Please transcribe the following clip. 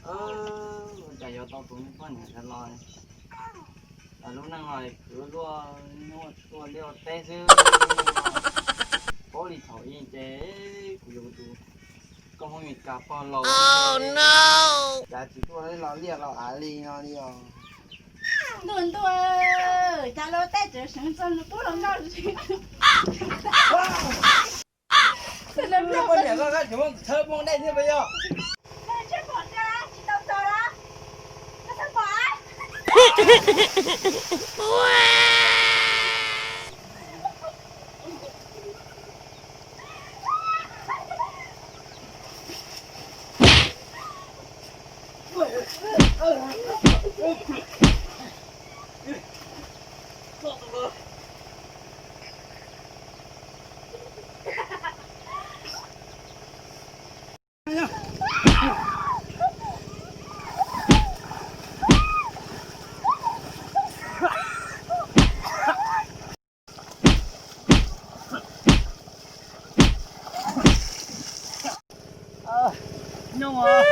Ua cas yuav tau tus me poj niam ntawd los, lub neej no khwv luaj, nyob ua liaj ua teb xwb, paub li thaum ub ces kuv yuav tus koj muab Mes Kas pog laus, cas tsis tuaj los liaj los av li no li os. Ntuj ntuj, cas luag tej tseem seev txog nws pub los noj. Poj niam koj, koj tseem muaj thawj poj dej thiab puas yog? Nyob